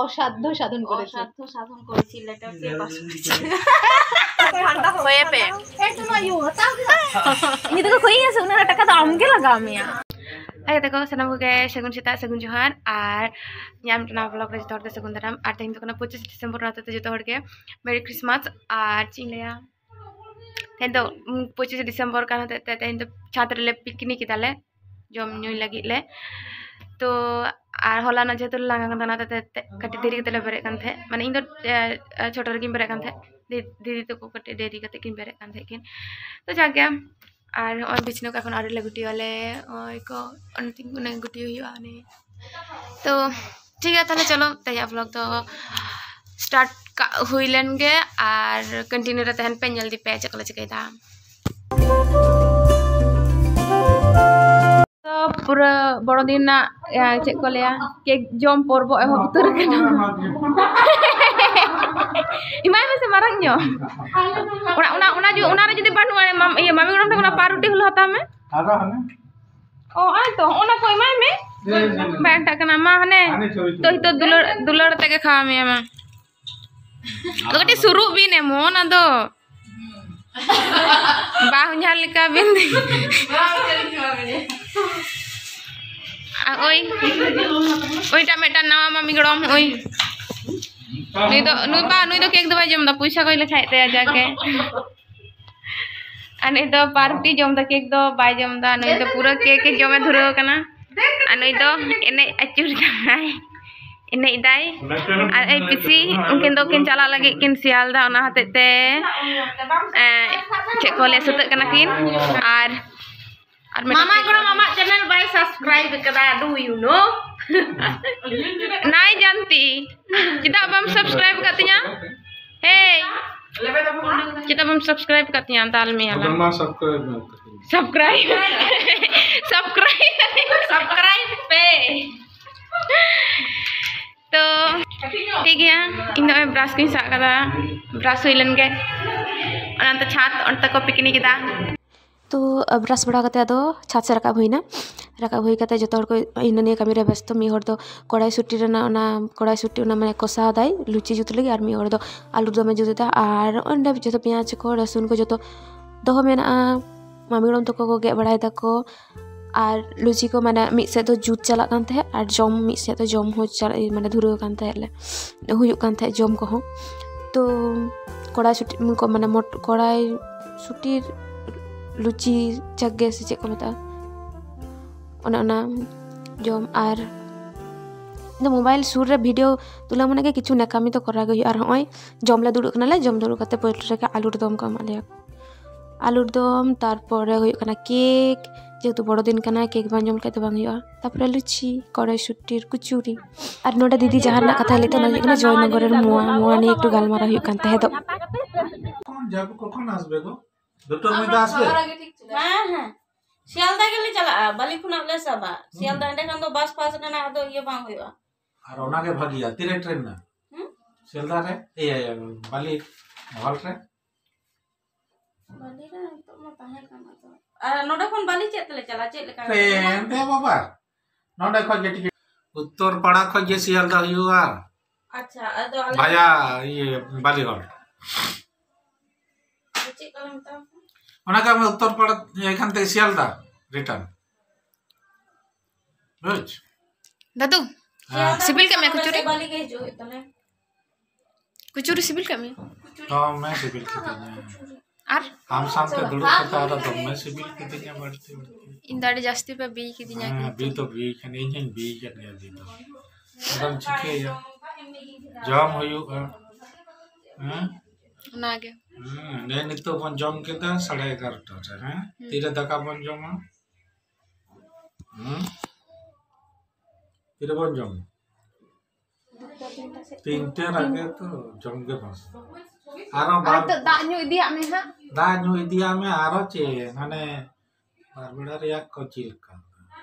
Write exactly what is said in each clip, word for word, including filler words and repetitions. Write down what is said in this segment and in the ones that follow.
অসাধ্য সাধন করেছে। অসাধ্য সাধন করেছি, লেটার পেপার। ᱦᱳᱭ ᱟᱯᱮ᱾ ᱤᱧ ᱫᱚᱠᱚ ᱠᱷᱚᱭ ᱜᱮᱭᱟ ᱥᱮ, ᱩᱱᱟᱹᱜ ᱴᱟᱠᱟ ᱫᱚ ᱟᱢ ᱜᱮ ᱞᱟᱜᱟᱣ ᱢᱮᱭᱟ᱾ ᱦᱮᱸ ᱜᱟᱛᱮ ᱠᱚ, ᱥᱟᱱᱟᱢ ᱠᱚᱜᱮ ᱥᱟᱹᱜᱩᱱ ᱥᱮᱛᱟᱜ, ᱥᱟᱹᱜᱩᱱ ᱡᱚᱦᱟᱨ, ᱟᱨ ᱧᱟᱢ ᱴᱚᱱᱟ ᱵᱞᱚᱜ ᱨᱮ ᱡᱚᱛᱚ ᱦᱚᱲ ᱜᱮ ᱥᱟᱹᱜᱩᱱ ᱫᱟᱨᱟᱢ᱾ ᱟᱨ ᱛᱮᱦᱮᱧ ᱫᱚ ᱠᱟᱱᱟ ᱯᱚᱸᱪᱤᱥ ᱰᱤᱥᱮᱢᱵᱚᱨ, ᱚᱱᱟ ᱦᱚᱛᱮᱡ ᱛᱮ ᱡᱚᱛᱚ ᱦᱚᱲ ᱜᱮ ᱢᱮᱨᱤ ᱠᱨᱤᱥᱢᱟᱥ᱾ ᱟᱨ ᱪᱮᱫ ᱤᱧ ᱞᱟᱹᱭᱟ, ᱛᱮᱦᱮᱧ ᱫᱚ, ᱩᱢ, ᱯᱚᱸᱪᱤᱥ ᱰᱤᱥᱮᱢᱵᱚᱨ ᱠᱟᱱ ᱦᱚᱛᱮᱡ ᱛᱮ ᱛᱮᱦᱮᱧ ᱫᱚ ᱪᱷᱟᱫᱽ ᱨᱮᱞᱮ ᱯᱤᱠᱱᱤᱠ ᱮᱫᱟᱞᱮ ᱡᱚᱢ ᱧᱩᱭ ᱞᱟᱹᱜᱤᱫ ᱞᱮ᱾ ᱛᱚ ᱟᱨ ᱦᱚᱞᱟᱱᱚᱜ ᱡᱮᱦᱮᱛᱩ ᱞᱮ ᱞᱟᱸᱜᱟ ᱠᱟᱱ ᱛᱟᱦᱮᱸ, ᱚᱱᱟ ᱦᱚᱛᱮᱡ ᱛᱮ ᱠᱟᱹᱴᱤᱡ ᱫᱮᱨᱤ ᱠᱟᱛᱮ ᱞᱮ ᱵᱮᱨᱮᱫ ᱠᱟᱱ ᱛᱟᱦᱮᱸᱫ᱾ ᱢᱟᱱᱮ ᱤᱧ ᱫᱚ, ᱮ, ᱮ, ᱪᱷᱚᱴᱟ ᱨᱮᱜᱤᱧ ᱵᱮᱨᱮᱫ ᱠᱟᱱ ᱛᱟᱦᱮᱸᱫ᱾ ᱫᱤ-, ᱫᱤᱫᱤ ᱛᱟᱠᱚ ᱠᱟᱹᱴᱤᱡ ᱫᱮᱨᱤ ᱠᱟᱛᱮ ᱠᱤᱱ ᱵᱮᱨᱮᱫ ᱠᱟᱱ ᱛᱟᱦᱮᱸᱫ ᱠᱤᱱ᱾ ᱛᱚ ᱡᱟᱜᱮ, ᱟᱨ ᱱᱚᱜᱼᱚᱭ ᱵᱤᱪᱷᱱᱟᱹ ᱠᱚ ᱮᱠᱷᱚᱱ ᱟᱹᱣᱨᱤ ᱞᱮ ᱜᱩᱴᱤᱭᱟᱞᱮ᱾ ᱱᱚᱜᱼᱚᱭ ᱠᱚ ᱚᱱᱮ ᱛᱤᱸᱜᱩ, ᱚᱱᱮ ᱜᱩᱴᱤ ᱦᱩᱭᱩᱜᱼᱟ ᱚᱱᱮ᱾ ᱛᱚ ᱴᱷᱤᱠ ᱜᱮᱭᱟ, ᱛᱟᱦᱞᱮ ᱪᱚᱞᱚ ᱛᱮᱦᱮᱧᱟᱜ ᱵᱞᱚᱜ ᱫᱚ ᱥᱴᱟᱨᱴ ᱠᱟᱜ ᱦᱩᱭ ᱞᱮᱱ ᱜᱮ, ᱟᱨ ᱠᱚᱱᱴᱤᱱᱤᱭᱩ ᱨᱮ ᱛᱟᱦᱮᱱ ᱯᱮ, ᱧᱮᱞ ᱤᱫᱤ ᱯᱮ ᱪᱮᱫ ᱠᱚᱞᱮ ᱪᱤᱠᱟᱹᱭᱮᱫᱟ᱾ ᱛᱚ ᱯᱩᱨᱟᱹ ᱵᱚᱲᱚ ᱫᱤᱱ ᱨᱮᱱᱟᱜ, ᱤᱭᱟᱹ, ᱪᱮᱫ ᱠᱚ ᱞᱟᱹᱭᱟ, ᱠᱮᱠ ᱡᱚᱢ ᱯᱚᱨᱵᱚ ᱮᱦᱚᱵ ᱩᱛᱟᱹᱨ ᱟᱠᱟᱱᱟ᱾ ᱮᱢᱟᱭ ᱢᱮᱥᱮ ᱢᱟᱨᱟᱝ ᱧᱚᱜ᱾ ᱚᱱᱟ, ᱚᱱᱟ, ᱚᱱᱟ ᱡᱩ-, ᱚᱱᱟ ᱨᱮ ᱡᱩᱫᱤ ᱵᱟᱹᱱᱩᱜᱼᱟ, ᱢᱟᱢ-, ᱤᱭᱟᱹ, ᱢᱟᱢᱤ ᱜᱚᱲᱚᱢ ᱴᱷᱮᱱ ᱠᱷᱚᱱᱟᱜ ᱯᱟᱣᱨᱩᱴᱤ ᱦᱚᱞᱚ ᱦᱟᱛᱟᱣ ᱢᱮ᱾ ᱟᱨᱚ ᱦᱟᱱᱮ? ᱚ, ᱟᱭ ᱛᱚ, ᱚᱱᱟ ᱠᱚ ᱮᱢᱟᱭ ᱢᱮ᱾ ᱦᱮᱸ, ᱦᱮᱸ᱾ ᱵᱟᱭ ᱟᱱᱴᱟᱜ ᱠᱟᱱᱟ᱾ ᱢᱟ ᱦᱟᱱᱮ, ᱦᱟᱱᱮ ᱪᱷᱚᱵᱤ, ᱛᱚ, ᱪᱷᱚᱵᱤ᱾ ᱦᱤᱛᱚᱜ ᱫᱩᱞᱟᱹᱲ, ᱫᱩᱞᱟᱹᱲ, ᱫᱩᱞᱟᱹᱲ ᱛᱮᱜᱮ ᱠᱷᱟᱣᱟ ᱢᱮᱭᱟ, ᱢᱟ᱾ ᱟᱫᱚ ᱠᱟᱹᱴᱤᱡ ᱥᱩᱨᱩᱜ ᱵᱤᱱ ᱮᱢᱚᱱ, ᱟᱫᱚ᱾ ᱵᱟᱦᱩᱧᱦᱟᱨ ᱞᱮᱠᱟ ᱵᱤᱱ᱾ ᱟᱨ ᱳᱭ, ᱳᱭᱴᱟᱜ ᱢᱤᱫᱴᱟᱝ ᱱᱟᱣᱟ ᱢᱟᱢᱤ ᱜᱚᱲᱚᱢ, ᱳᱭ᱾ ᱱᱩᱭ ᱫᱚ, ᱱᱩᱭ ᱵᱟ, ᱱᱩᱭ ᱫᱚ ᱠᱮᱠ ᱫᱚ ᱵᱟᱭ ᱡᱚᱢ ᱮᱫᱟ, ᱯᱚᱭᱥᱟ ᱠᱚᱭ ᱞᱮᱠᱷᱟᱭᱮᱫ ᱛᱟᱭᱟ ᱡᱟᱜᱮ᱾ ᱟᱨ ᱱᱩᱭ ᱫᱚ ᱯᱟᱣᱨᱩᱴᱤ ᱡᱚᱢ ᱮᱫᱟ, ᱠᱮᱠ ᱫᱚ ᱵᱟᱭ ᱡᱚᱢ ᱮᱫᱟ᱾ ᱱᱩᱭ ᱫᱚ ᱯᱩᱨᱟᱹ ᱠᱮᱠ ᱮ ᱡᱚᱢᱮ ᱫᱷᱩᱨᱟᱹᱣ ᱟᱠᱟᱱᱟ᱾ ᱟᱨ ᱱᱩᱭ ᱫᱚ ᱮᱱᱮᱡ ᱟᱹᱪᱩᱨ ᱮᱫᱟᱭ, ᱮᱱᱮᱡ ᱮᱫᱟᱭ᱾ ᱟᱨ ᱮᱭ ᱯᱤᱥᱤ, ᱩᱱᱠᱤᱱ ᱫᱚᱠᱤᱱ ᱪᱟᱞᱟᱜ ᱞᱟᱹᱜᱤᱫ ᱠᱤᱱ ᱥᱤᱭᱟᱞᱫᱟ, ᱚᱱᱟ ᱦᱚᱛᱮᱡ ᱛᱮ, ᱮ, ᱪᱮᱫ ᱠᱚ ᱞᱟᱹᱭᱟ, ᱥᱟᱹᱛᱟᱹᱜ ᱠᱟᱱᱟ ᱠᱤᱱ᱾ ᱟᱨ, ᱟᱨ ᱢᱤᱫᱴᱮᱱ ᱢᱟᱢᱟ ᱜᱚᱲᱚᱢ ᱟᱢᱟᱜ ᱪᱮᱱᱮᱞ ᱵᱟᱭ ᱥᱟᱵᱥᱠᱨᱟᱭᱤᱵ ᱠᱟᱫᱟ, do you know? ᱱᱟᱭ ᱡᱟᱱᱛᱤ, ᱪᱮᱫᱟᱜ ᱵᱟᱢ ᱥᱟᱵᱥᱠᱨᱟᱭᱤᱵ ᱟᱠᱟᱫ ᱛᱤᱧᱟ? ᱦᱮᱭ, ᱪᱮᱫᱟᱜ ᱵᱟᱢ ᱥᱟᱵᱥᱠᱨᱟᱭᱤᱵ ᱟᱠᱟᱫ ᱛᱤᱧᱟ? ᱫᱟᱞ ᱢᱮᱭᱟ ᱞᱟᱝ᱾ ᱢᱟ ᱥᱟᱵᱥᱠᱨᱟᱭᱤᱵ ᱢᱮ᱾ ᱥᱟᱵᱥᱠᱨᱟᱭᱤᱵ᱾ ᱥᱟᱵᱥᱠᱨᱟᱭᱤᱵ᱾ ᱥᱟᱵᱥᱠᱨᱟᱭᱤᱵ ᱯᱮ᱾ ᱛᱚ, ᱴᱷᱤᱠ ᱜᱮᱭᱟ, ᱤᱧ ᱫᱚ ᱱᱚᱜᱼᱚᱭ ᱵᱨᱟᱥ ᱠᱚᱧ ᱥᱟᱵ ᱠᱟᱫᱟ, ᱵᱨᱟᱥ ᱦᱩᱭ ᱞᱮᱱ ᱜᱮ᱾ ᱚᱱᱟᱛᱮ ᱪᱷᱟᱫᱽ ᱚᱱᱛᱮ ᱠᱚ ᱯᱤᱠᱱᱤᱠ ᱮᱫᱟ᱾ ᱛᱚ ᱵᱨᱟᱥ ᱵᱟᱲᱟ ᱠᱟᱛᱮ ᱟᱫᱚ ᱪᱷᱟᱸᱫᱽ ᱥᱮᱫ ᱨᱟᱠᱟᱵ ᱦᱩᱭᱱᱟ᱾ ᱨᱟᱠᱟᱵ ᱦᱩᱭ ᱠᱟᱛᱮ ᱡᱚᱛᱚ ᱦᱚᱲ ᱠᱚ ᱦᱤᱱᱟᱹ ᱱᱤᱭᱟᱹ ᱠᱟᱹᱢᱤ ᱨᱮ ᱵᱮᱥᱛᱚ᱾ ᱢᱤᱫ ᱦᱚᱲ ᱫᱚ ᱠᱚᱲᱟᱭ ᱥᱩᱴᱤ ᱨᱮᱱᱟᱜ ᱚᱱᱟ ᱠᱚᱲᱟᱭ ᱥᱩᱴᱤ ᱚᱱᱟ ᱢᱟᱱᱮ ᱠᱚᱥᱟᱣ ᱫᱟᱭ ᱞᱩᱪᱤ ᱡᱩᱛ ᱞᱟᱹᱜᱤᱫ, ᱟᱨ ᱢᱤᱫ ᱦᱚᱲ ᱫᱚ ᱟᱹᱞᱩ ᱫᱚᱢᱮ ᱡᱩᱛ ᱮᱫᱟ᱾ ᱟᱨ ᱚᱸᱰᱮ ᱡᱚᱛᱚ ᱯᱮᱸᱭᱟᱡᱽ ᱠᱚ, ᱨᱟᱹᱥᱩᱱ ᱠᱚ ᱡᱚᱛᱚ ᱫᱚᱦᱚ ᱢᱮᱱᱟᱜᱼᱟ᱾ ᱢᱟᱢᱤ ᱜᱚᱲᱚᱢ ᱛᱟᱠᱚ ᱠᱚ ᱜᱮᱫ ᱵᱟᱲᱟᱭ ᱫᱟᱠᱚ᱾ ᱟᱨ ᱞᱩᱪᱤ ᱠᱚ ᱢᱟᱱᱮ ᱢᱤᱫ ᱥᱮᱫ ᱫᱚ ᱡᱩᱛ ᱪᱟᱞᱟᱜ ᱠᱟᱱ ᱛᱟᱦᱮᱸᱫ ᱟᱨ ᱡᱚᱢ ᱢᱤᱫ ᱥᱮᱫ ᱫᱚ ᱡᱚᱢ ᱦᱚᱸ ᱪᱟᱞᱟᱜ ᱢᱟᱱᱮ ᱫᱷᱩᱨᱟᱹᱣ ᱠᱟᱱ ᱛᱟᱦᱮᱸᱫ ᱞᱮ, ᱦᱩᱭᱩᱜ ᱠᱟᱱ ᱛᱟᱦᱮᱸᱫ ᱡᱚᱢ ᱠᱚᱦᱚᱸ᱾ ᱛᱚ ᱠᱚᱲᱟᱭ ᱥᱩᱴᱤ ᱠᱚ ᱢᱟᱱᱮ ᱢᱚᱴ ᱠᱚᱲᱟᱭ ᱥᱩᱴᱤ ᱞᱩᱪᱤ ᱪᱟᱜᱮ ᱥᱮ ᱪᱮᱫ ᱠᱚ ᱢᱮᱛᱟᱜᱼᱟ, ᱚᱱᱮ ᱚᱱᱟ ᱡᱚᱢ᱾ ᱟᱨ ᱤᱧ ᱫᱚ ᱢᱳᱵᱟᱭᱤᱞ ᱥᱩᱨ ᱨᱮ ᱵᱷᱤᱰᱤᱭᱳ ᱛᱩᱞᱟᱹᱣ ᱢᱟᱱᱮ ᱜᱮ ᱠᱤᱪᱷᱩ ᱱᱟᱠᱟᱢᱤ ᱫᱚ ᱠᱚᱨᱟᱣ ᱜᱮ ᱦᱩᱭᱩᱜᱼᱟ᱾ ᱟᱨ ᱦᱚᱸᱜᱼᱚᱭ ᱡᱚᱢ ᱞᱮ ᱫᱩᱲᱩᱵ ᱠᱟᱱᱟᱞᱮ, ᱡᱚᱢ ᱫᱩᱲᱩᱵ ᱠᱟᱛᱮ ᱯᱳᱭᱞᱳ ᱨᱮᱜᱮ ᱟᱹᱞᱩ ᱨᱮ ᱫᱚᱢ ᱠᱚ ᱮᱢᱟᱜ ᱞᱮᱭᱟ᱾ ᱟᱹᱞᱩᱨ ᱫᱚᱢ, ᱛᱟᱨᱯᱚᱨᱮ ᱦᱩᱭᱩᱜ ᱠᱟᱱᱟ ᱠᱮᱠ, ᱡᱮᱦᱮᱛᱩ ᱵᱚᱲᱚ ᱫᱤᱱ ᱠᱟᱱᱟ, ᱠᱮᱠ ᱵᱟᱝ ᱡᱚᱢ ᱞᱮᱠᱷᱟᱡ ᱫᱚ ᱵᱟᱝ ᱦᱩᱭᱩᱜᱼᱟ᱾ ᱛᱟᱨᱯᱚᱨᱮ ᱞᱩᱪᱤ, ᱠᱚᱲᱟᱭ ᱥᱩᱴᱤᱨ ᱠᱩᱪᱩᱨᱤ᱾ ᱟᱨ ᱱᱚᱰᱮ ᱫᱤᱫᱤ ᱡᱟᱦᱟᱸ ᱨᱮᱱᱟᱜ ᱠᱟᱛᱷᱟᱭ ᱞᱟᱹᱭ ᱛᱟᱦᱮᱸ, ᱚᱱᱟ ᱫᱚ ᱦᱩᱭᱩᱜ ᱠᱟᱱᱟ ᱡᱚᱭᱱᱚᱜᱚᱨ ᱨᱮᱱ ᱢᱳᱣᱟ, ᱢᱳᱣᱟ ᱱᱤᱭᱮ ᱮᱠᱴᱩ ᱜᱟᱞᱢᱟᱨᱟᱣ ᱦᱩᱭᱩᱜ ᱠᱟᱱ ᱛᱟᱦᱮᱸ ᱫᱚ᱾ কখন যাবে, কখন আসবে গো? দুটোর মধ্যে আসবে? ᱦᱮᱸ, ᱦᱮᱸ, ᱥᱤᱭᱟᱞᱫᱟ ᱜᱮᱞᱮ ᱪᱟᱞᱟᱜᱼᱟ, ᱵᱟᱞᱤ ᱠᱷᱚᱱᱟᱜ ᱞᱮ ᱥᱟᱵᱟ ᱥᱤᱭᱟᱞᱫᱟ᱾ ᱮᱸᱰᱮᱠᱷᱟᱱ ᱫᱚ ᱵᱟᱥ ᱯᱟᱥ ᱨᱮᱱᱟᱜ ᱟᱫᱚ ᱤᱭᱟᱹ ᱵᱟᱝ ᱦᱩᱭᱩᱜᱼᱟ᱾ ᱟᱨ ᱚᱱᱟᱜᱮ ᱵᱷᱟᱹᱜᱤᱭᱟ᱾ ᱛᱤᱨᱮ ᱴᱨᱮᱱ ᱢᱮᱱᱟᱜᱼᱟ? ᱦᱩᱸ? ᱥᱤᱭᱟᱞᱫᱟ ᱨᱮ, ᱤᱭᱟᱹ, ᱵᱟᱞᱤ ᱦᱚᱞ ᱨᱮ? ᱵᱟᱞᱤ ᱨᱮ ᱱᱤᱛᱚᱜ ᱢᱟ ᱛᱟᱦᱮᱸ ᱠᱟᱱᱟ ᱛᱚ᱾ ᱟᱨ ᱱᱚᱰᱮ ᱠᱷᱚᱱ ᱵᱟᱞᱤ ᱪᱮᱫ ᱛᱮᱞᱮ ᱪᱟᱞᱟᱜᱼᱟ? ᱪᱮᱫ ᱞᱮᱠᱟ? ᱴᱨᱮᱱ ᱛᱮ ᱵᱟᱵᱟ, ᱱᱚᱰᱮ ᱠᱷᱚᱱ ᱜᱮ ᱴᱤᱠᱤᱴ᱾ ᱩᱛᱛᱚᱨ ᱯᱟᱲᱟ ᱠᱷᱚᱱ ᱜᱮ ᱥᱤᱭᱟᱞᱫᱟ ᱦᱩᱭᱩᱜᱼᱟ᱾ ᱟᱪᱪᱷᱟ, ᱟᱫᱚ ᱟᱞᱮ ᱵᱷᱟᱭᱟ ᱤᱭᱟᱹ ᱵᱟᱞᱤᱜᱚᱲ᱾ ᱟᱫᱚ ᱪᱮᱫ ᱠᱚ ᱢᱮᱛᱟᱜᱼᱟ? ᱚᱱᱟ ᱠᱚ ᱩᱛᱛᱚᱨ ᱯᱟᱲᱟ ᱮᱠᱷᱟᱱ ᱛᱮ ᱥᱤᱭᱟᱞᱫᱟ ᱨᱤᱴᱟᱨᱱ᱾ ᱵᱩᱡᱽ? ᱫᱟᱫᱩ, ᱦᱮᱸ᱾ ᱥᱤᱵᱤᱞ ᱠᱮᱫ ᱢᱮᱭᱟ ᱠᱚᱪᱩᱨᱤ? ᱵᱟᱞᱤ ᱜᱮ ᱦᱤᱡᱩᱜ ᱦᱩᱭᱩᱜ ᱛᱟᱞᱮ᱾ ᱠᱚᱪᱩᱨᱤ ᱥᱤᱵᱤᱞ ᱠᱮᱫ ᱢᱮᱭᱟ? ᱫᱚᱢᱮ ᱥᱤᱵᱤᱞ ᱠᱮᱫᱤᱧᱟ᱾ ᱟᱨ? ᱟᱢ ᱥᱟᱶᱛᱮ ᱫᱩᱲᱩᱵ ᱠᱟᱛᱮ ᱟᱨᱚ ᱫᱚᱢᱮ ᱥᱤᱵᱤᱞ ᱠᱮᱫᱤᱧᱟ ᱵᱟᱹᱲᱛᱤ ᱵᱟᱹᱲᱛᱤ᱾ ᱤᱧ ᱫᱚ ᱟᱹᱰᱤ ᱡᱟᱹᱥᱛᱤ ᱯᱮ ᱵᱤ ᱠᱤᱫᱤᱧᱟ ᱦᱮᱸ, ᱠᱤᱱᱛᱩ᱾ ᱵᱤ ᱫᱚ ᱵᱤ ᱠᱟᱱ, ᱤᱧ ᱦᱚᱸᱧ ᱵᱤ ᱠᱟᱱ ᱜᱮᱭᱟ ᱵᱤ ᱫᱚ᱾ ᱟᱫᱚᱢ ᱪᱤᱠᱟᱹᱭᱟ? ᱡᱚᱢ ᱦᱩᱭᱩᱜᱼᱟ᱾ ᱦᱮᱸ? ᱚᱱᱟᱜᱮ᱾ ᱦᱮᱸ, ᱱᱮ ᱱᱤᱛᱚᱜ ᱵᱚᱱ ᱡᱚᱢ ᱠᱮᱫᱟ ᱥᱟᱲᱮ ᱮᱜᱟᱨᱚᱴᱟ ᱨᱮ, ᱦᱮᱸ? ᱦᱩᱸ᱾ ᱛᱤᱨᱮ ᱫᱟᱠᱟ ᱵᱚᱱ ᱡᱚᱢᱟ? ᱦᱮᱸ? ᱛᱤᱨᱮ ᱵᱚᱱ ᱡᱚᱢᱟ? ᱛᱤᱱᱴᱟ ᱨᱮᱜᱮ ᱛᱚ ᱡᱚᱢ ᱜᱮ ᱵᱟᱝ᱾ ᱟᱨᱚ ᱟᱨ ᱵᱟᱨ ᱱᱤᱛᱚᱜ ᱫᱟᱜ ᱧᱩ ᱤᱫᱤᱭᱟᱜ ᱢᱮ ᱦᱟᱸᱜ᱾ ᱫᱟᱜ ᱧᱩ ᱤᱫᱤᱭᱟᱜ ᱢᱮ, ᱟᱨᱚ ᱪᱮᱫ? ᱦᱟᱱᱮ ᱵᱟᱨ ᱵᱮᱲᱟ ᱨᱮᱭᱟᱜ ᱠᱚ ᱪᱮᱫ ᱞᱮᱠᱟ?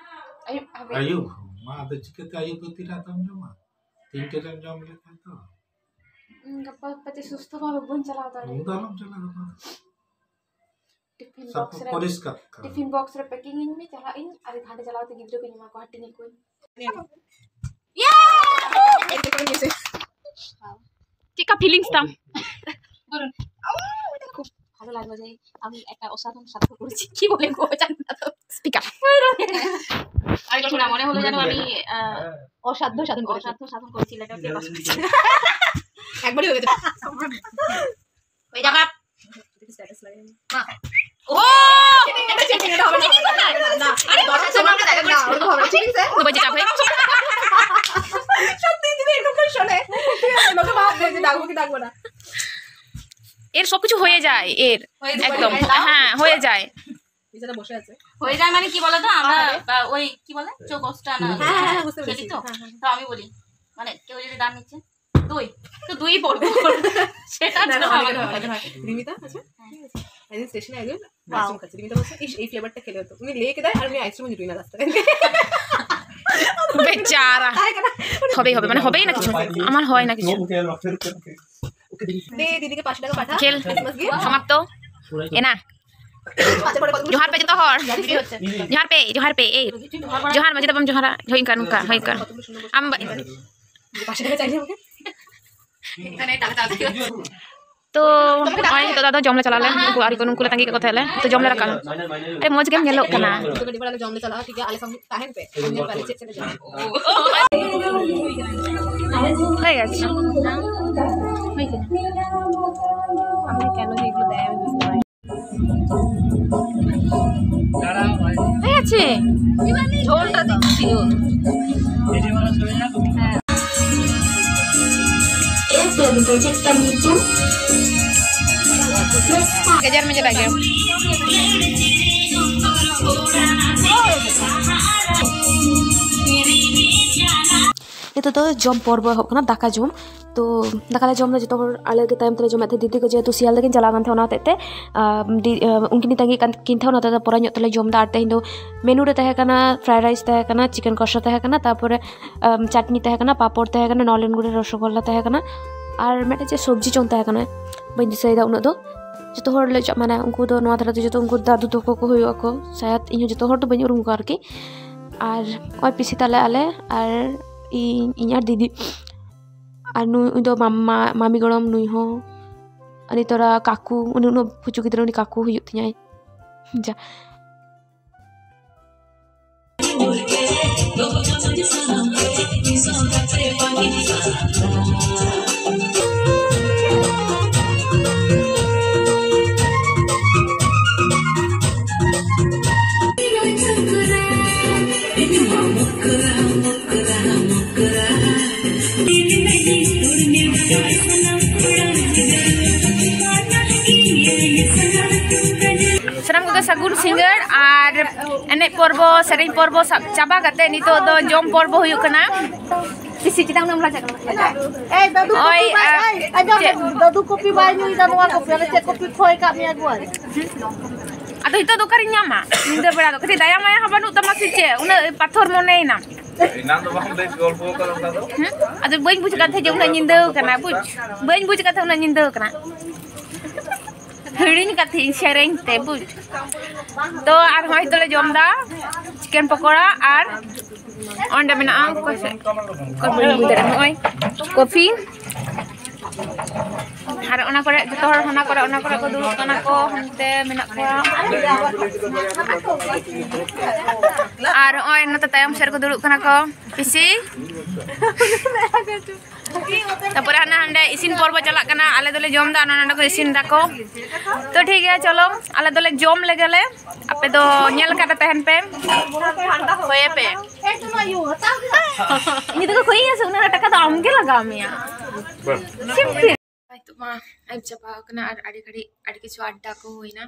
ᱟᱹᱭᱩᱵ ᱦᱟᱹᱵᱤᱡ᱾ ᱟᱹᱭᱩᱵ ᱦᱚᱸ᱾ ᱢᱟ ᱟᱫᱚ ᱪᱤᱠᱟᱹᱛᱮ ᱟᱹᱭᱩᱵ ᱫᱚ ᱛᱤᱱᱟᱹᱜ ᱫᱚᱢ ᱡᱚᱢᱟ? ᱛᱤᱱᱴᱟ ᱨᱮᱢ ᱡᱚᱢ ᱞᱮᱠᱷᱟᱱ ᱛᱚ᱾ ᱜᱟᱯᱟ ᱯᱟᱪᱮ ᱥᱩᱥᱛᱷᱚ ᱵᱷᱟᱵᱮ ᱵᱟᱹᱧ ᱪᱟᱞᱟᱣ ᱫᱟᱲᱮᱭᱟᱜᱼᱟ᱾ ᱩᱱ ᱫᱚ ᱟᱞᱚᱢ ᱪᱟᱞᱟᱜᱼᱟ ᱜᱟᱯᱟ ᱫᱚ᱾ ᱴᱤᱯᱷᱤᱱ ᱵᱚᱠᱥ ᱨᱮ, ᱯᱚᱨᱤᱥᱠᱟᱨ ᱠᱟᱜ ᱠᱟᱱᱟ᱾ ᱴᱤᱯᱷᱤᱱ ᱵᱚᱠᱥ ᱨᱮ ᱯᱮᱠᱤᱝ ᱤᱧ ᱢᱮ, ᱪᱟᱞᱟᱜ ᱤᱧ ᱟᱨ ᱦᱟᱸᱰᱮ ᱪᱟᱞᱟᱣ ᱠᱟᱛᱮ ᱜᱤᱫᱽᱨᱟᱹ ᱠᱚᱧ ᱮᱢᱟ ᱠᱚᱣᱟ, ᱦᱟᱹᱴᱤᱧ ᱟᱠᱚᱣᱟᱹᱧ᱾ ᱪᱮᱫᱠᱟ ᱯᱷᱤᱞᱤᱝᱥ ᱛᱟᱢ? খুব ভালো লাগলো যে আমি একটা অসাধারণ সাধ্য করেছি। কি বলে গো, জানি না তো। স্পিকার। আর কিছু না, মনে হলো যেন আমি, আহ, অসাধ্য সাধন করেছি। অসাধ্য সাধন করেছি, লেটার পেপার। একবারই হয়ে গেছে। ওই জায়গা। স্ট্যাটাস লাগাই। ও! এটা চিটিং, এটা হবে না। না, না, না, না। আরে, দর্শক শ্রোতারা দেখা করছে। না, ওরকম হবে না। Cheating sir. ওই যে চাপ হয়ে। সত্যি যদি এরকম করে শোনে, লোকে ভাববে যে ডাকবো কি ডাকবো না। এর সবকিছু হয়ে যায়, এর হয়ে যায়। একদম। হ্যাঁ, হয়ে যায়। বেচারা বসে আছে। হয়ে যায় মানে কি বলতো, আমরা, আরে। আহ, ওই কি বলে, চোখ অস্টা না, হ্যাঁ, হ্যাঁ, হ্যাঁ, বুঝতে সেটি পেরেছি। তো? হ্যাঁ, হ্যাঁ। তো আমি বলি, মানে কেউ যদি দান নিচ্ছে, দুই, তো দুই পড়বো। সেটা না, তো না, আমার অনেকের হয়, অনেকের হয়। রিমিতা, আচ্ছা, হ্যাঁ। ঠিক আছে। একদিন স্টেশনে একজন ওয়াও। আইসক্রিম খাচ্ছে। রিমিতা বলছে, "ইস, এই ফ্লেভারটা খেলে হতো।" উনি লেকে দেয় আর আমি আইসক্রিম জুটুই না রাস্তায়। বেচারা। তাই কেন? হবেই হবে, মানে হবেই না কিছু। আমার হয় না কিছু। দে, দিদিকে পাঁচশো টাকা পাঠা। খেল। Christmas gift. সমাপ্ত। এ না। আচ্ছা, পরে কতগুলো জোহার পে যত হর। জোহার পে, জোহার পে, এই। জোহার মাঝে তখন জোহারা, হইকা নুকা, হইকা। আম বা- পাঁচশো টাকা চাইলে আমাকে। এখানে টাকা চাইতে হবে। তো, ᱱᱚᱜᱼᱚᱭ ᱱᱤᱛᱚᱜ ᱫᱚ ᱟᱫᱚ ᱡᱚᱢ ᱞᱮ ᱪᱟᱞᱟᱜ ᱟᱞᱮ᱾ ᱩᱱᱠᱩ ᱟᱹᱣᱨᱤ ᱠᱚ, ᱱᱩᱠᱩ ᱞᱮ ᱛᱟᱺᱜᱤ ᱠᱟᱠᱚ ᱛᱟᱦᱮᱸ ᱞᱮ᱾ ᱛᱚ, ᱡᱚᱢ ᱞᱮ ᱨᱟᱠᱟᱵ ᱮᱱᱟ᱾ ᱟᱹᱰᱤ ᱢᱚᱡᱽ ᱜᱮᱢ ᱧᱮᱞᱚᱜ ᱠᱟᱱᱟ᱾ ᱡᱚᱢ ᱞᱮ ᱪᱟᱞᱟᱜᱼᱟ, ᱴᱷᱤᱠ ᱜᱮᱭᱟ, ᱟᱞᱮ ᱥᱟᱶ ᱛᱟᱦᱮᱱ ᱯᱮ᱾ ᱧᱮᱞ ᱯᱮ, ᱟᱞᱮ ᱪᱮᱫ ᱪᱮᱫ ᱞᱮ ᱡᱚᱢᱟ᱾ ᱦᱳᱭ, ᱟᱪᱪᱷᱟ᱾ ᱦᱳᱭ ᱠᱟᱱᱟ᱾ আমরা কেন যে এগুলো দেয় আমি বুঝতে পারি না। হয়ে গেছে? ঝোলটা দিচ্ছি ও। হ্যাঁ। Gajar menjadi gajar. ᱱᱤᱛᱚᱜ ᱫᱚ ᱡᱚᱢ ᱯᱚᱨᱵᱚ ᱮᱦᱚᱵ ᱠᱟᱱᱟ, ᱫᱟᱠᱟ ᱡᱚᱢ᱾ ᱛᱚ, ᱫᱟᱠᱟ ᱞᱮ ᱡᱚᱢ ᱮᱫᱟ ᱡᱚᱛᱚ ᱦᱚᱲ, ᱟᱞᱮ ᱜᱮ ᱛᱟᱭᱚᱢ ᱛᱮᱞᱮ ᱡᱚᱢᱮᱫ ᱛᱟᱦᱮᱸᱫ᱾ ᱫᱤᱫᱤ ᱠᱚ ᱡᱮᱦᱮᱛᱩ ᱥᱤᱭᱟᱞᱫᱟ ᱠᱤᱱ ᱪᱟᱞᱟᱣ ᱠᱟᱱ ᱛᱟᱦᱮᱸᱫ, ᱚᱱᱟ ᱦᱚᱛᱮᱡ ᱛᱮ, ᱟᱢ, ᱫᱤ-, ᱟᱢ, ᱩᱱᱠᱤᱱ ᱠᱤᱱ ᱛᱟᱺᱜᱤ ᱠᱟᱱ, ᱠᱤᱱ ᱛᱟᱦᱮᱸᱫ, ᱚᱱᱟ ᱦᱚᱛᱮᱡ ᱛᱮ ᱯᱚᱨᱮ ᱧᱚᱜ ᱛᱮᱞᱮ ᱡᱚᱢ ᱮᱫᱟ᱾ ᱟᱨ ᱛᱮᱦᱮᱧ ᱫᱚ ᱢᱮᱱᱩ ᱨᱮ ᱛᱟᱦᱮᱸ ᱠᱟᱱᱟ, ᱯᱷᱨᱟᱭᱰ ᱨᱟᱭᱤᱥ ᱛᱟᱦᱮᱸ ᱠᱟᱱᱟ, ᱪᱤᱠᱮᱱ ᱠᱚᱥᱟ ᱛᱟᱦᱮᱸ ᱠᱟᱱᱟ, ᱛᱟᱨᱯᱚᱨᱮ, ᱟᱢ, ᱪᱟᱴᱱᱤ ᱛᱟᱦᱮᱸ ᱠᱟᱱᱟ, ᱯᱟᱯᱚᱲ ᱛᱟᱦᱮᱸ ᱠᱟᱱᱟ, ᱱᱚᱞᱮᱱ ᱜᱩᱲ ᱨᱚᱥᱚᱜᱚᱞᱞᱟ ᱛᱟᱦᱮᱸ ᱠᱟᱱᱟ, ᱟᱨ ᱢᱤᱫᱴᱮᱡ ᱪᱮᱫ ᱥᱚᱵᱽᱡᱤ ᱪᱚᱝ ᱛᱟᱦᱮᱸ ᱠᱟᱱᱟ, ᱵᱟᱹᱧ ᱫᱤᱥᱟᱹᱭᱮᱫᱟ ᱩᱱᱟᱹᱜ ᱫᱚ᱾ ᱡᱚᱛᱚ ᱦᱚᱲ ᱞᱮ ᱪᱟᱜ, ᱢᱟᱱᱮ ᱩᱱᱠᱩ ᱫᱚ ᱱᱚᱣᱟ ᱫᱷᱟᱨᱮ ᱫᱚ ᱡᱚᱛᱚ ᱩᱱᱠᱩ ᱫᱟᱫᱩ ᱛᱟᱠᱚ ᱠᱚ ᱦᱩᱭᱩᱜ ᱟᱠᱚ ᱥᱟᱭᱟᱫ, ᱤᱧ ᱦᱚᱸ ᱡᱚᱛᱚ ᱦᱚᱲ ᱫᱚ ᱵᱟᱹᱧ ᱩᱨᱩᱢ ᱠᱚᱣᱟ ᱟᱨᱠᱤ᱾ ᱟᱨ ᱱᱚᱜᱼᱚᱭ ᱯᱤᱥᱤ ᱛᱟᱞᱮ ᱟᱞᱮ, ᱟᱨ ᱤᱧ, ᱤᱧ ᱟᱨ ᱫᱤᱫᱤ, ᱟᱨ ᱱᱩᱭ, ᱩᱱᱤ ᱫᱚ ᱢᱟᱢᱟ, ᱢᱟᱢᱤ ᱜᱚᱲᱚᱢ, ᱱᱩᱭ ᱦᱚᱸ, ᱩᱱᱤ ᱛᱚᱨᱟ ᱠᱟᱠᱩ, ᱩᱱᱤ ᱩᱱᱟᱹᱜ ᱯᱩᱪᱩ ᱜᱤᱫᱽᱨᱟᱹ, ᱩᱱᱤ ᱠᱟᱠᱩ ᱦᱩᱭᱩᱜ ᱛᱤᱧᱟᱭ᱾ ᱡᱟ᱾ ᱥᱟᱱᱟᱢ ᱠᱚᱜᱮ ᱥᱟᱹᱜᱩᱱ ᱥᱤᱸᱜᱟᱹᱲ ᱟᱨ ᱮᱱᱮᱡ ᱯᱚᱨᱵᱚ, ᱥᱮᱨᱮᱧ ᱯᱚᱨᱵᱚ ᱥᱟᱵ ᱪᱟᱵᱟ ᱠᱟᱛᱮ ᱱᱤᱛᱚᱜ ᱫᱚ ᱡᱚᱢ ᱯᱚᱨᱵᱚ ᱦᱩᱭᱩᱜ ᱠᱟᱱᱟ᱾ ᱯᱤᱥᱤ ᱪᱮᱫᱟᱜ ᱩᱱᱟᱹᱜ ᱮᱢ ᱞᱟᱡᱟᱜ ᱠᱟᱱᱟ? ᱮᱭ ᱫᱟᱫᱩ ᱳᱭ, ᱠᱚᱯᱤ ᱵᱟᱭ, ᱟ, ᱮᱭ, ᱟᱸᱡᱚᱢ ᱪᱮᱫ? ᱢᱮ, ᱫᱟᱫᱩ ᱠᱚᱯᱤ ᱵᱟᱭ ᱧᱩᱭᱫᱟ ᱱᱚᱣᱟ ᱠᱚᱯᱤ, ᱟᱫᱚ ᱪᱮᱫ ᱠᱚᱯᱤ ᱠᱷᱚᱭ ᱠᱟᱜ ᱢᱮᱭᱟ ᱜᱳ? ᱟᱫᱚ ᱱᱤᱛᱚᱜ ᱫᱚ ᱚᱠᱟᱨᱤᱧ ᱧᱟᱢᱟ? ᱧᱤᱫᱟᱹ ᱵᱮᱲᱟ ᱫᱚ ᱠᱟᱹᱴᱤᱡ ᱫᱟᱭᱟ ᱢᱟᱭᱟ ᱦᱚᱸ ᱵᱟᱹᱱᱩᱜ ᱛᱟᱢᱟ ᱥᱮ ᱪᱮᱫ? ᱩᱱᱟᱹᱜ ᱯᱟᱛᱷᱚᱨ ᱢᱚᱱᱮᱭᱮᱱᱟᱢ? ᱮᱱᱟᱝ ᱫᱚ ᱵᱟᱢ ᱞᱟᱹᱭ ᱜᱚᱞᱯᱚ ᱠᱟᱫᱟ ᱚᱱᱠᱟ ᱫᱚ? ᱦᱩᱸ? ᱟᱫᱚ ᱵᱟᱹᱧ ᱵᱩᱡᱽ ᱠᱟᱫ ᱛᱟᱦᱮᱸᱫ ᱡᱮ ᱩᱱᱟᱹᱜ ᱧᱤᱫᱟᱹ ᱠᱟᱱᱟ, ᱵᱩᱡᱽ? ᱵᱟᱹᱧ ᱵᱩᱡᱽ ᱠᱟᱫ ᱛᱟᱦᱮᱸᱫ ᱩᱱᱟᱹᱜ ᱧᱤᱫᱟᱹ ᱠᱟᱱᱟ᱾ ᱦᱤᱲᱤᱧ ᱠᱟᱫ ᱛᱟᱦᱮᱸᱫ ᱤᱧ ᱥᱮᱨᱮᱧ ᱛᱮ, ᱵᱩᱡᱽ? ᱛᱚ ᱟᱨ ᱦᱚᱸᱜᱼᱚᱭ ᱱᱤᱛᱚᱜ ᱞᱮ ᱡᱚᱢ ᱫᱟ ᱪᱤᱠᱮᱱ ᱯᱚᱠᱚᱲᱟ ᱟᱨ ᱚᱸᱰᱮ ᱢᱮᱱᱟᱜᱼᱟ ᱚᱠᱚᱭ ᱥᱮ, ᱚᱠᱚᱭ ᱵᱟᱹᱧ ᱵᱩᱡᱽ ᱫᱟᱲᱮᱭᱟᱜᱼᱟ, ᱱᱚᱜᱼᱚᱭ ᱠᱚᱯᱷᱤ᱾ ᱟᱨ ᱚᱱᱟ ᱠᱚᱨᱮ ᱡᱚᱛᱚ ᱦᱚᱲ ᱦᱟᱱᱟ ᱠᱚᱨᱮ, ᱚᱱᱟ ᱠᱚᱨᱮ ᱠᱚ ᱫᱩᱲᱩᱵ ᱠᱟᱱᱟ ᱠᱚ, ᱦᱟᱱᱛᱮ ᱢᱮᱱᱟᱜ ᱠᱚᱣᱟ᱾ ᱟᱨ ᱱᱚᱜᱼᱚᱭ ᱱᱚᱛᱮ ᱛᱟᱭᱚᱢ ᱥᱮᱫ ᱨᱮᱠᱚ ᱫᱩᱲᱩᱵ ᱠᱟᱱᱟ ᱠᱚ ᱯᱤᱥᱤ᱾ ᱛᱟᱯᱚᱨᱮ ᱦᱟᱱᱟ ᱦᱟᱸᱰᱮ ᱤᱥᱤᱱ ᱯᱚᱨᱵᱚ ᱪᱟᱞᱟᱜ ᱠᱟᱱᱟ, ᱟᱞᱮ ᱫᱚᱞᱮ ᱡᱚᱢ ᱫᱟ, ᱚᱱᱟ ᱱᱚᱰᱮ ᱠᱚ ᱤᱥᱤᱱ ᱫᱟᱠᱚ᱾ ᱛᱚ ᱴᱷᱤᱠ ᱜᱮᱭᱟ, ᱪᱚᱞᱚ ᱟᱞᱮ ᱫᱚᱞᱮ ᱡᱚᱢ ᱞᱮᱜᱮ ᱞᱮ, ᱟᱯᱮ ᱫᱚ ᱧᱮᱞ ᱠᱟᱛᱮ ᱛᱟᱦᱮᱱ ᱯᱮ, ᱠᱷᱚᱭᱮ ᱯᱮ᱾ ᱤᱧ ᱫᱚᱠᱚ ᱠᱷᱚᱭᱤᱧᱟ ᱥᱮ, ᱩᱱᱟᱹᱜ ᱴᱟᱠᱟ ᱫᱚ ᱟᱢᱜᱮ ᱞᱟᱜᱟᱣ ᱢᱮᱭᱟ᱾ ᱱᱤᱛᱚᱜ ᱢᱟ ᱟᱹᱭᱩᱵ ᱪᱟᱵᱟ ᱟᱠᱟᱱᱟ ᱟᱨ ᱟᱹᱰᱤ ᱜᱷᱟᱹᱲᱤᱡ ᱟᱹᱰᱤ ᱠᱤᱪᱷᱩ ᱟᱰᱰᱟ ᱠᱚ ᱦᱩᱭᱱᱟ᱾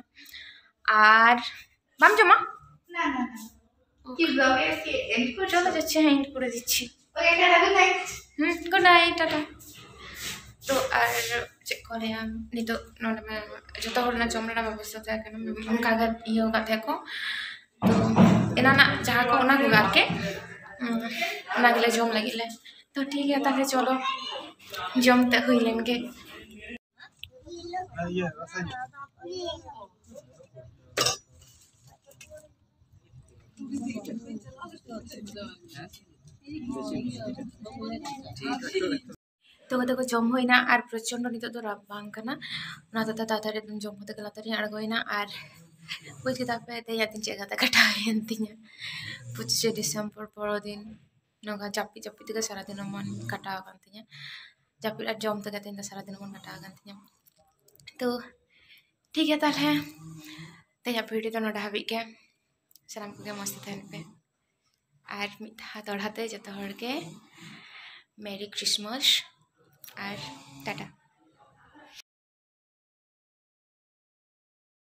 ᱟᱨ ᱵᱟᱢ ᱡᱚᱢᱟ? না, না, না। কি ব্লগে আজকে এন্ড করছো? চলো যাচ্ছি, হ্যাঁ, এন্ড করে দিচ্ছি। ওকে, টাটা, গুড নাইট। হুম, গুড নাইট, টাটা। ᱛᱚ ᱟᱨ ᱪᱮᱫ ᱠᱚ ᱞᱟᱹᱭᱟ, ᱱᱤᱛᱚᱜ ᱱᱚᱰᱮ ᱢᱟ ᱡᱚᱛᱚ ᱦᱚᱲ ᱨᱮᱱᱟᱜ ᱡᱚᱢ ᱨᱮᱱᱟᱜ ᱵᱮᱵᱚᱥᱛᱷᱟ ᱛᱟᱦᱮᱸ ᱠᱟᱱᱟ, ᱚᱱᱠᱟ ᱜᱮ ᱤᱭᱟᱹ ᱟᱠᱟᱫ ᱛᱟᱦᱮᱸ ᱠᱚ᱾ ᱛᱚ ᱮᱱᱟᱱᱟᱜ ᱡᱟᱦᱟᱸ ᱠᱚ, ᱚᱱᱟ ᱠᱚᱜᱮ ᱟᱨᱠᱤ, ᱩᱸ, ᱚᱱᱟ ᱜᱮᱞᱮ ᱡᱚᱢ ᱞᱟᱹᱜᱤᱫ ᱞᱮ᱾ ᱛᱚ ᱴᱷᱤᱠ ᱜᱮᱭᱟ, ᱛᱟᱦᱞᱮ ᱪᱚᱞᱚ ᱡᱚᱢ ᱛᱮ ᱦᱩᱭ ᱞᱮᱱ ᱜᱮ᱾ ᱛᱚ ᱜᱟᱛᱮ ᱠᱚ, ᱡᱚᱢ ᱦᱩᱭᱱᱟ ᱟᱨ ᱯᱨᱚᱪᱚᱱᱰᱚ ᱱᱤᱛᱚᱜ ᱫᱚ ᱨᱟᱵᱟᱝ ᱠᱟᱱᱟ, ᱚᱱᱟ ᱦᱚᱛᱮᱡ ᱛᱮ ᱛᱟᱲᱟᱛᱟᱲᱤ ᱡᱚᱢ ᱠᱟᱛᱮ ᱜᱮ ᱞᱟᱛᱟᱨᱤᱧ ᱟᱬᱜᱚᱭᱮᱱᱟ᱾ ᱟᱨ ᱵᱩᱡᱽ ᱠᱮᱫᱟ ᱯᱮ ᱛᱮᱦᱮᱧᱟᱜ ᱫᱤᱱ ᱪᱮᱫ ᱞᱮᱠᱟ ᱠᱟᱴᱟᱣᱮᱱ ᱛᱤᱧᱟ᱾ ᱯᱚᱸᱪᱤᱥᱮ ᱰᱤᱥᱮᱢᱵᱚᱨ ᱯᱚᱨᱚ ᱫᱤᱱ ᱱᱚᱝᱠᱟ ᱡᱟᱹᱯᱤᱫ ᱡᱟᱹᱯᱤᱫ ᱛᱮᱜᱮ ᱥᱟᱨᱟᱫᱤᱱ ᱮᱢᱚᱱ ᱠᱟᱴᱟᱣ ᱟᱠᱟᱱ ᱛᱤᱧᱟ, ᱡᱟᱹᱯᱤᱫ ᱟᱨ ᱡᱚᱢ ᱛᱮᱜᱮ ᱛᱮᱦᱮᱧ ᱫᱚ ᱥᱟᱨᱟᱫᱤᱱ ᱮᱢᱚᱱ ᱠᱟᱴᱟᱣ ᱟᱠᱟᱱ ᱛᱤᱧᱟ᱾ ᱛᱚ ᱴᱷᱤᱠ ᱜᱮᱭᱟ, ᱛᱟᱦᱚᱞᱮ ᱛᱮᱦᱮᱧᱟᱜ ᱵᱷᱤᱰᱤᱭᱳ ᱫᱚ ᱱᱚᱰᱮ ᱦᱟᱹᱵᱤᱡ ᱜᱮ᱾ ᱥᱟᱱᱟᱢ ᱠᱚᱜᱮ ᱢᱚᱡᱽ ᱛᱮ ᱛᱟᱦᱮᱱ ᱯᱮ᱾ ᱟᱨ ᱢᱤᱫ ᱫᱷᱟᱣ ᱫᱚᱦᱲᱟ ᱛᱮ ᱡᱚᱛᱚ ᱦᱚᱲ ᱜᱮ Merry Christmas ᱟᱨ ᱴᱟᱴᱟ᱾